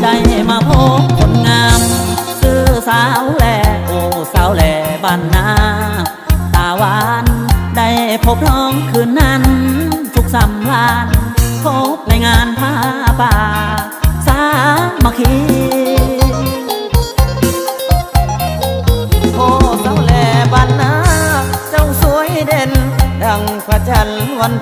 ได้มาพบคนงาม ชื่อสาวแล โอ้ สาวแลบ้านนา ตาหวาน ได้พบน้องคืนนั้น สุขสำราญ พบในงานผ้าป่า สามัคคี โอ้ สาวแลบ้านนา เจ้าสวยเด่น ดังพระจันทร์วันเพ็ญ